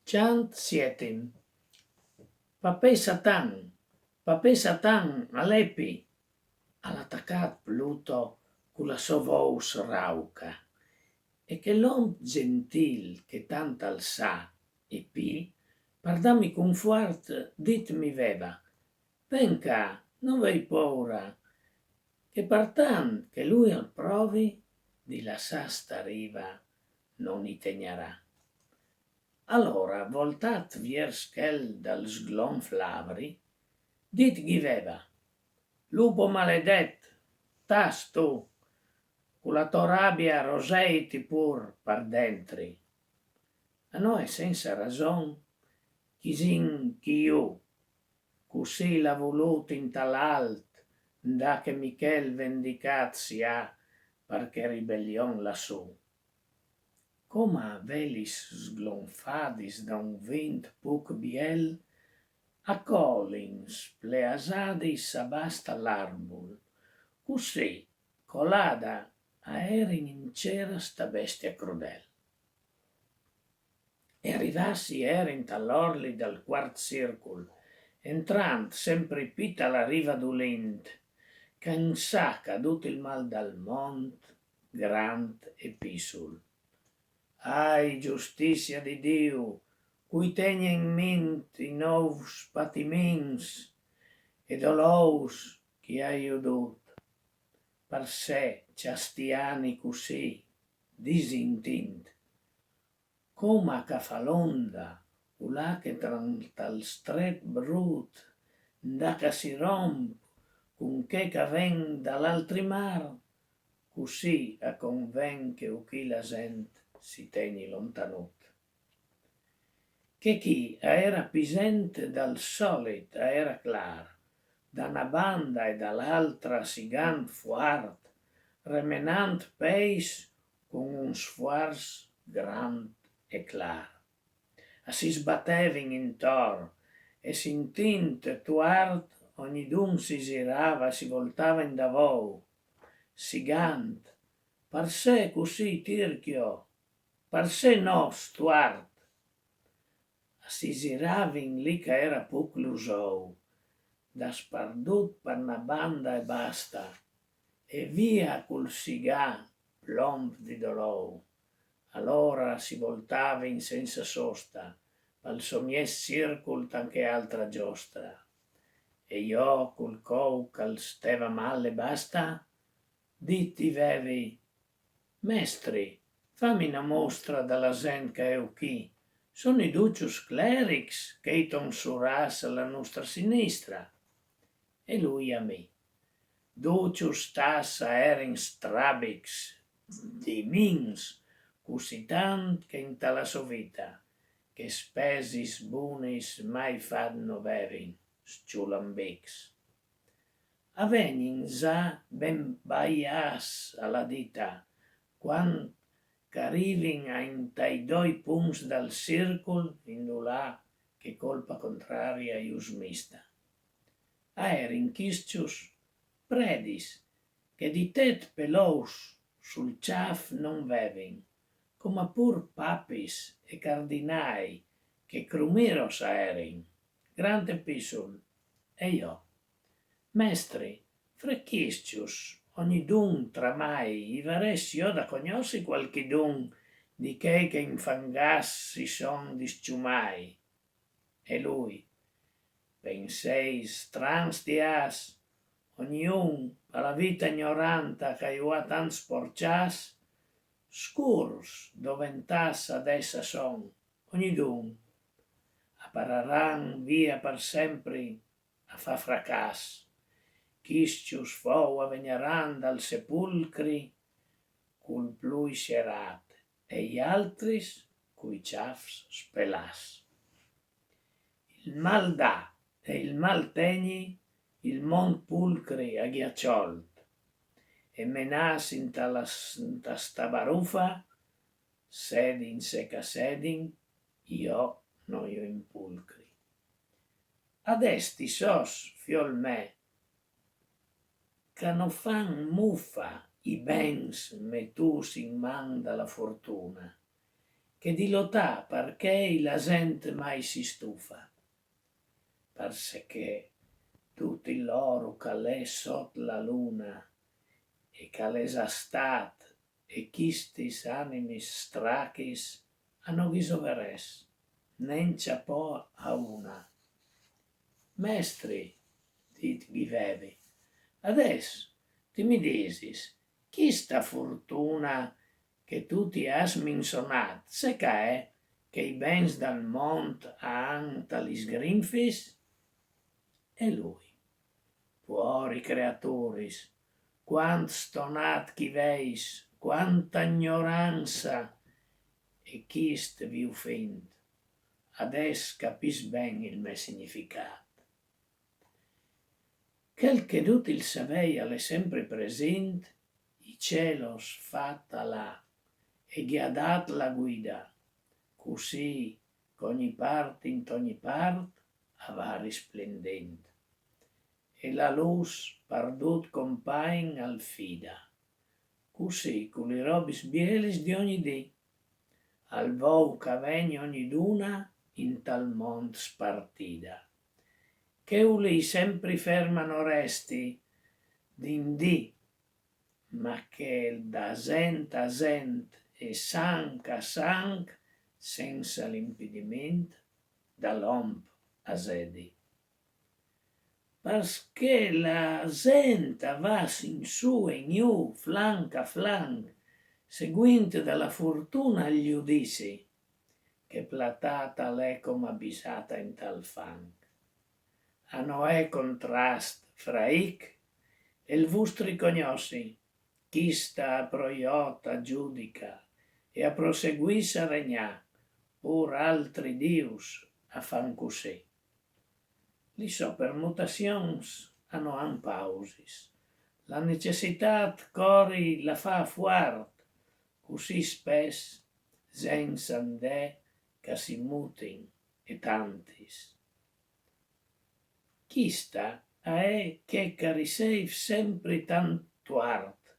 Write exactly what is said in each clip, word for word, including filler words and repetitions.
Cjant sietim. Papè Satan, papè Satan, a lepi, al à tacât Pluto cu la sô vôs rauca. E chel om gjentîl che tant al sa e pì, par dâmi cunfuart, dit mi veva: «Ven ca, no vei pôra, che par tant che lui al provi, di lassâ sta riva no ni tegnarà.» Alora, voltât viers chel dal sglonf lavri, dit ghi veva: «Lupo maledet, tâs tu, cu la tô rabia roseiti pûr par dentri.» A nô e sensa rason, chi sin chi ju, cussì l'à vulût in tal alt, 'ndà che Michel vendicât si à par chê ribelion lassù. Coma velis sglonfadis da un vint puc biel, a colin spleasadis a basta l'arbul, cussì colada a erin in cera sta bestia crudel. E rivâts i erin tal orli dal cuart circul, entrant sempri pì ta la riva dulint, che a insaca dut il mâl dal mont, grant e pissul. Ahi, justizia di Diu, cui tegni in mint i nôus patimints e dolôus ch'i ai jodût. Parsè cjastiani cussì, disintint, coma ch'a fa l'onda, ulà che tra tal stret brût, 'ndà ch'a si romp cun chê ch'a ven dal altri mâr, cussì a conven che uchì la zent si tegni lontanut. Che chi a era pisent dal solit, a era clâr, da na banda e da l'altra sigant fuart, remenant peis cun un sfuarç grant e clâr. A si sbatevin intor e sintint tuart ognidun si zirava e si voltava indavou, sigant: «Parsè cussì, Tirchio? Parsè no, stuart?» A si ziravin li ch'a era puc lusou, daspardut par na banda e basta, e via cul sigâ plomp di dolou. Alora si voltavin sensa sosta, pal so mieç circul ta chê altra giostra. E jo cul cou ch'al steva mâl e basta, dit i vevi: «Mestri, fami na mostra da la zent ch'a è uchì, son i ducjus clerics chei ton surâts a la nustra sinistra?» E lui a mi: «Ducjus tâs a erin strabics, dimins, cussì tant che inta la so vita, che spesis bunis mai fat no vevin, sçulambics. A vegnin za ben baiâts a la dita, cuant ch'a rivin intai doi punts dal circul, indulà che colpa contraria ju smista. A erin chiscjus predis che di tet pelous sul cjâf non vevin, coma pûr papis e cardinâi che crumiros a erin, grant e pissul, e jo: Mestri, fra chiscjus, ognidun tramai, i varès jo da cognossi cualchidun di chei che infangâts si son di scjumâi?» E lui: «Penseis strans tiâs, ognun a la vita gnoranta ch'a ju à tant sporcjâts, scurs doventâts adès a son, ognidun, a pararan via par sempri a fâ fracàs. Chiscjus fou a vegnaran dal sepulcri cul plui sierât, e i altris cui cjâfs spelâts. Il mâl dâ e il mâl tegni il mont pulcri a ghi à cjolt, e menâts inta la s-, inta sta barufa, sedin se ch'a sedin, jo no ju impulcri. Adès ti sos, fiol me, ch'a no fan mufa i bens metûts in man da la fortuna, che di lotâ par chei la zent mai si stufa. Parcè che dut il oru ch'al è sot la luna e ch'al è za stât e chistis animis strachis a no ghi zoverès nencja po a una. Mestri, dit ghi vevi, adès ti mi disis, chista furtuna che tu ti âs minzonât, se ca è che i bens dal mont a àn ta lis grinfis? E lui: puori creaturis, cuant stonât ch'i veis, cuanta gnoranza, e chist vi ufint, adès capìs ben il me significât. Chel che dut il savei al è sempri presint, i cielos fat al à e ghi à dât la guida, cussì ch'ogni part int ogni part a va risplindint. E la lûs par dut compagn al fida. Cussì cu li robis bielis di ogni dì, al vou ch'a vegni ogniduna in tal mont spartida. Che ulì sempri ferma no resti, d'indì, ma che da zent a zent e sanc a sanc, senza l'impidimint, da l'omp a zedi. Parcè la zent a vas in su e in jù, flanc a flanc, seguint da la furtuna il judizi, che platata l'è coma bisata in tal fanc. A no è contrast fra ic e il vustri cognossi, chista a pro jot a giudica e a proseguis a regnà, pur altri dius a fan cussì. Li so permutazions a no àn pausis. La necessitât cori la fa fuart, cussì spès, senza ndè ch'a si mutin e tantis. Chista a è che ch'a riseiv sempri tant tuart,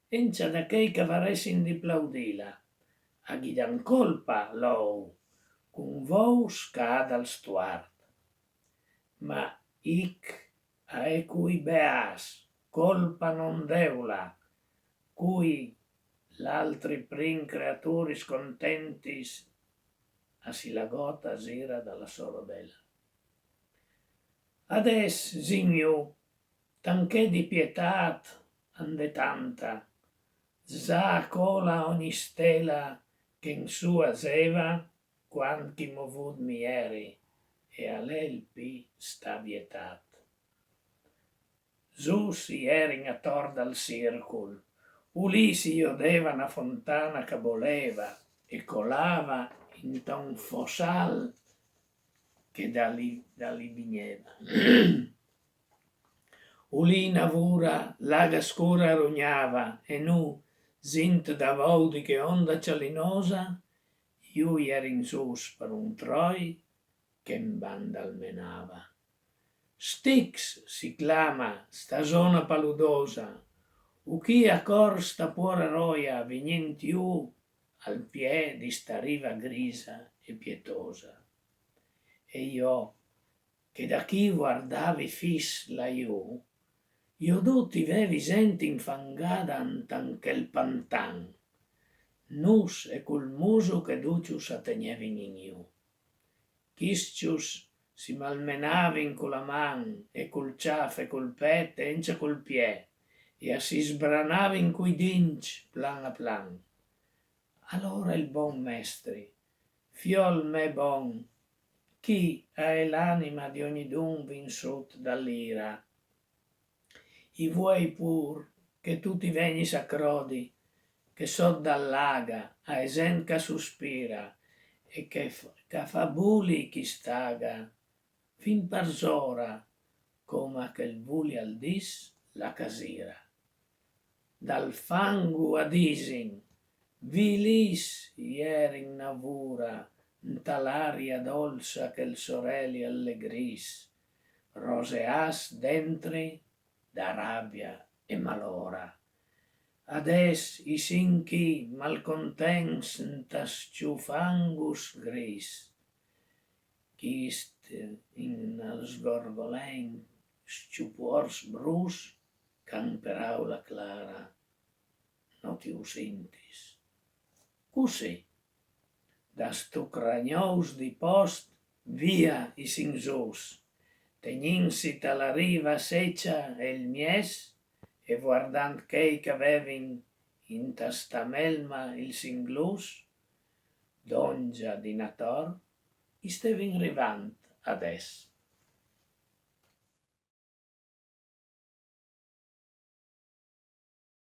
encja da chei ch'a varessin di plaudila, a ghi dan colpa lou, cun vous ch'a à dal stuart. Ma ic a è cui beâs, colpa non deula, cui l'altri prin creaturis contentis a si la gota zira da la so rodela. Adès, Signûr, tanchè di pietât a ndè tanta, za cola ogni stela che in su a zeva, cuant ch'i movût mi eri, e a lei il pi sta vietât. Zûs i erin ator dal circul, ulì si jodeva na fontana ch'a boleva e colava inta un fossal che da li, da li vigneva. Ulì na vura l'aga scura a rugnava e nô, zint da vou di chê onda cjalinosa, jù i erin zûs par un troi che in banda al menava. Stix si clama sta zona paludosa, u chi a cor sta puora roia vignint jù al piè di sta riva grisa e pietosa. E jo, che da chi vuardavi fis lajù, jodût i vevi zent infangada ant chel pantan, nûs e cul musu che ducjus a tegnevin in jù. Chiscjus si malmenavin cu la man e cul cjâf e cul pet e encja cul piè, e a si sbranavin cui dincj plan a plan. Alora il bon mestri: fiol me bon, chi a è l'anima di ognidun vinsût da l'ira. I vuei pur che tu ti vegnis a crodi che sot da l'aga a è zent ch'a suspira e che f-, ch'a fa buli chist'aga fin parsora, coma che il vuli al dis la casira. Dal fangu a disin, vilîs i erin na vura, nta l'aria dolsa che il soreli allegrìs, roseâts dentri da rabia e malora. Adès i sin chi malcontents intas ciufangus gris, chist in sgorgolen sciupuors brus ch'an peraula clara no ti usintis. Cussì, da stu cragnous di post via i sin sus, tegnintsi ta la riva secia e il mies, e vuardant chei ch'avevin inta sta melma il sin glus, dongia di nator, i stevin rivant adès.